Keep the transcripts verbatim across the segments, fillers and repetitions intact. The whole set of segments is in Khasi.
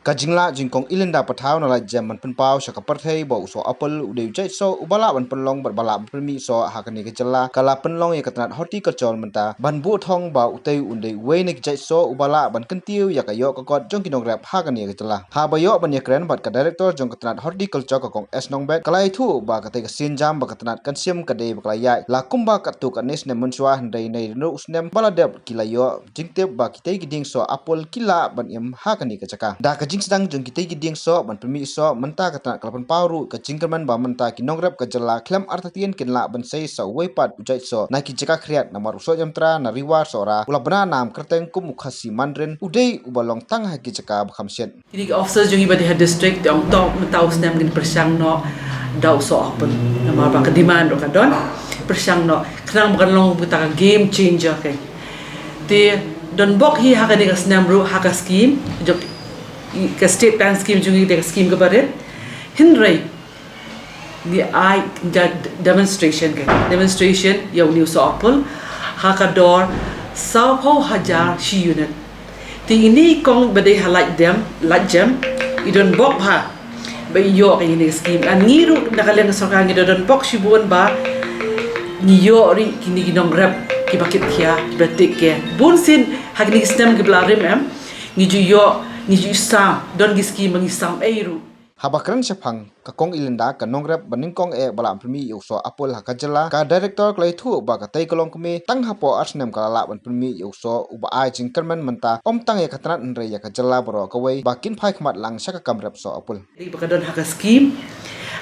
Ka jinglah jong i Kong Elinda Pathaw na Laitjem ban pynpaw sha ka pyrthei ba u soh apple u dei u jait soh uba lah ban pynlong bad ba lah ban pynmih soh ha kane ka jylla ka la pynlong ïa ka tnat horticulture mynta ban buh thong ba utei u dei uwei na ki jait soh uba lah ban kyntiew ïa ka ïoh ka kot jong ki nongrep ha kane ka jylla. Haba ïoh ban ïakren bad ka director jong ka tnat horticulture ka Kong S Nongbet ka la ïathuh ba katei ka sienjam ba ka tnat kan shim ka dei ba ka la ïaid la kumba katto katne snem mynshuwa hynrei naduh u snem ba la dep ki la ïoh jingtip ba kitei ki dieng soh apple ki lah ban im ha kane ka jaka. Da ka jingsdang jong kitei ki dieng soh ban pynmih soh mynta ka tnat ka la pynpaw ruh ka jingkyrmen ba mynta ki nongrep ka jylla khlem artatien kin lah ban sei sa uwei pat u jait soh na ki jaka khriat namar u soh jamtra na Ri War Sohra u la bna nam kyrteng kum u Khasi Mandarin u dei uba long tang ha ki jaka ba kham shit. Kine ki officers jong ngi ba dei ha district te ong to mynta u snem ngin pyrshang noh da u soh apple namar ba ka demand ruh ka don, pyrshang noh khnang ba kan long kata ka game changer. Te don bok hi ha kane ka snem ruh ha ka scheme jong ka state plan scheme jong ngi, ka scheme kaba rit, hynrei ngi ai da demonstration, ka demonstration ïa une u soh apple ha ka dor sawphew hajar shi unit. Te ine i kong ba dei ha Laitjem, Laitjem i don bok bha ba i ïoh ïa kane ka scheme. Ngi ruh na ka liang ka sorkar ngi da don bok shibun ba ngi ïoh ruh kine ki nongrep kiba kit khia, kiba take care. Bun sien ha kine ki snem kiba la rim em ngi ju ïoh, ngi ju sam, don ki scheme ba ngi sam ei ruh. Haba kren shaphang ka Kong Elinda, ka nongrep ba nyngkong eh ba lah pynmih ïa u soh apple ha ka jylla, ka director ka la ïathuh ba katei ka longkmie tang hapoh ar snem ka la lah ban pynmih ïa u soh uba ai jingkyrmen mynta ym tang ïa ka tnat hynrei ïa ka jylla baroh kawei ba kin phai khmat lang sha ka kam rep soh apple. Dei ba ka don ha ka scheme,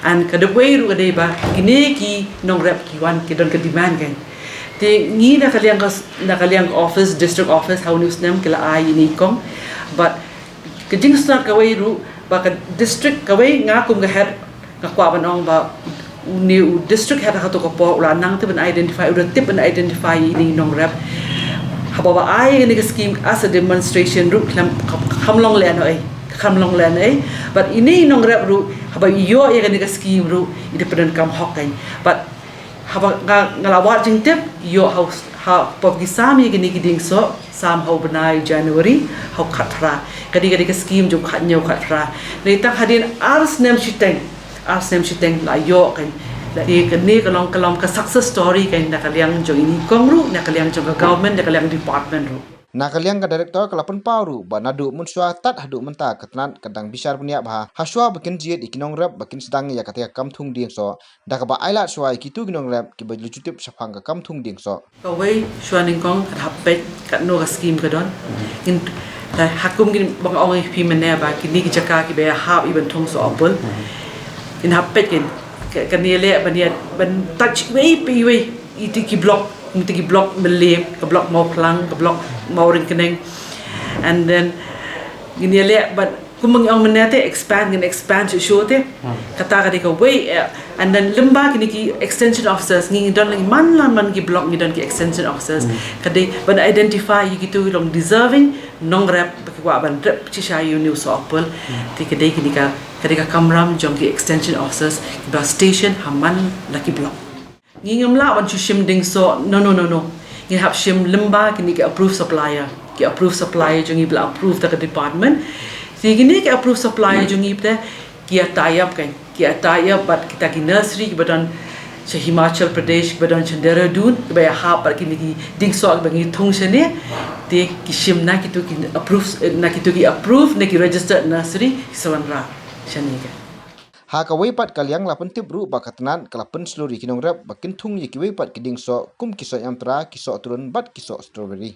and ka dawei ruh ka dei ba kine ki nongrep ki wan ki don ka demand kan. Te ngi na ka liang ka, na ka liang ka office, district office ha une u snem ki la ai ine i kong, but ka jingsngew kawei ruh ba ka district kawei, nga kum ka head nga kwah ban ong ba une u district head ha kato ka por u la nang tip ban identify, u la tip ban identify ine i nongrep. Haba ba ai kane ka scheme as a demonstration ruh khlem, kham long lehnohei, kham long lehnohei. But ine i nongrep ruh haba i ïoh ïa kane ka scheme ruh i da pyndonkam hok kan. But haba nga, nga la wad jingtip, ïoh ha u, ha pop ki sam ïa kine ki dieng soh, sam ha u bnai January ha u khatphra. Ka dei, ka dei ka scheme jong u khatñiew khatphra. Dei tang hadien ar snem shiteng, ar snem shiteng la ïoh kan. Te kane ka long, ka long ka success story kan na ka liang jong ine i kong ruh, na ka liang jong ka government, na ka liang department ruh. Na ka liang ka director ka la pynpaw ruh ba naduh mynshuwa tad haduh mynta ka tnat ka dang bishar bniah bha ha shuwa ba kin jied ïa ki nongrep ba kin sdang ïa katei ka kam thung dieng soh. Da kaba ai lad shuwa ïa kito ki nongrep kiba la ju tip shaphang ka kam thung dieng soh. Kawei, shuwa nyngkong ka hap peit katno ka scheme ka don. Ngin, ha kum ngin bang ong ïa phi mynne ba kine ki jaka kiba ïahap ïa ban thung soh apple, ngin hap peit kan, ka, kan ïaleh ban ïa, ban touch iwei pa iwei. Iti ki block, iti ki block Mylliem, ka block Mawphlang, ka block Mawryngkneng. And then ngin ïaleh ban, kumba ngi ong mynne te, expand, ngin expand shuh shuh te. Kata ka dei kawei, eh, and then lyngba kine ki extension officers ngi don lagi man la man ki block ngi don ki extension officers. Ka dei ban identify ïa kito ki long deserving nongrep ba ki kwah ban rep shisha ïa une u soh apple. Te ka dei kine ka, ka dei ka kamram jong ki extension officers kiba station ha man la ki block. Ngi ngim lah ban shu shim dieng soh, no, no, no, no. Ngi hap shim lyngba kine ki approved supplier. Ki approved supplier jong ngi ba la approve da ka department. Te kine ki approved supplier jong ngi te ki ïa tie up kan. Ki ïa tie up bad kita ki nursery kiba don sha Himachal Pradesh, kiba don sha Dehradun, kiba ïahap bad kine ki dieng soh kiba ngi thung shane. Te ki shim na kito ki approved, eh, na kito ki approved, na ki registered nursery, ki sa wanrah shane kan. Ha kawei pat ka liang la pyntip ruh ba ka tnat ka la pynshlur ïa ki nongrep ba kin thung ïa kiwei pat ki dieng soh kum ki soh ñiamtra, ki soh trun bad ki soh strawberry.